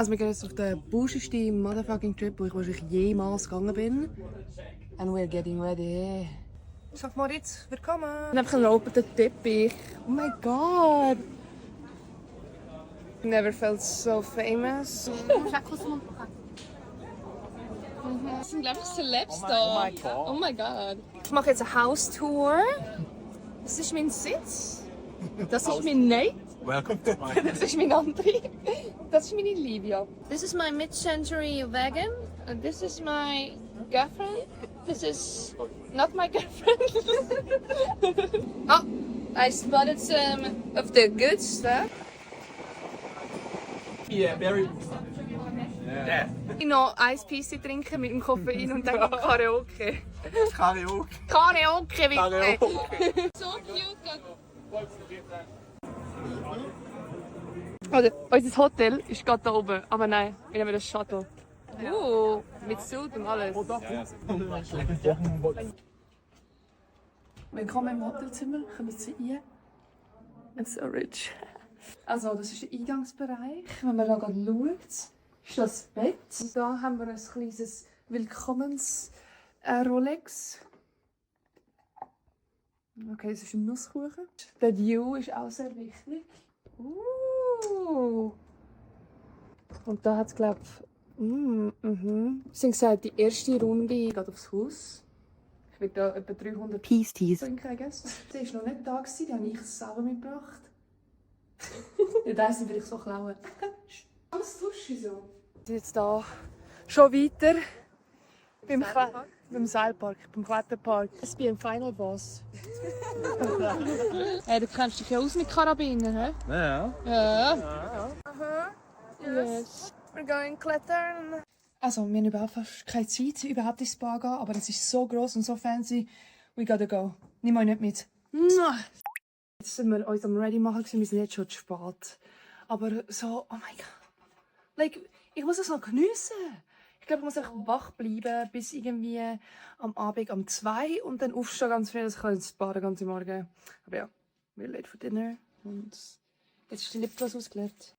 Also wir gehen jetzt auf den buschigsten motherfucking Trip, wo ich wahrscheinlich jemals gegangen bin. And we're getting ready. Schaff Moritz, willkommen! Einfach ein roter Teppich. Oh my god! Never felt so famous. Das sind, glaube ich, Celebs da. Oh my god. Ich mache jetzt eine House-Tour. Das ist mein Sitz. Das ist mein Nate. Welcome to my Das ist mein André. Das ist meine Livia. This is my mid-century wagon. And this is my girlfriend. This is not my girlfriend. Oh, I spotted some of the good stuff. Yeah, very. Yeah. Ich noch Ice Peasy trinken mit dem Koffein und dann Karaoke. Karaoke. Karaoke, bitte! Karaoke. So cute! Also, unser Hotel ist gerade da oben, aber nein, wir nehmen das Shuttle. Mit Suit und alles. Willkommen im Hotelzimmer, kommen Sie rein. It's so rich. Also, das ist der Eingangsbereich. Wenn man da gerade schaut, ist das Bett. Und da haben wir ein kleines Willkommens-Rolex. Okay, das ist ein Nusskuchen. Der View ist auch sehr wichtig. Und da hat es, glaube ich, sie haben gesagt, die erste Runde geht aufs Haus. Ich will da etwa 300 Peace Teas trinken, I guess. Sie war noch nicht da, die habe ich selber mitgebracht. Ja, das will ich so klauen. Alles Dusche so. Wir sind jetzt hier schon weiter. Beim Seilpark, beim Kletterpark. Ich bin im Final Boss. Hey, du kennst dich ja aus mit Karabiner, hä? Ja. Ja. Yes. We're going klettern. Also, wir haben überhaupt fast keine Zeit, überhaupt ins Spa gehen, aber es ist so gross und so fancy. We gotta go. Nimm euch nicht mit. Jetzt sind wir uns am Ready machen, wir sind jetzt schon zu spät. Aber so, oh mein Gott. Like, ich muss es noch geniessen. Ich glaube, ich muss einfach wach bleiben bis irgendwie am Abend um 2 und dann aufstehen ganz früh, dass ich ins Bad den ganzen Morgen. Aber ja, we're late for dinner und jetzt ist die Lipgloss ausgeleert.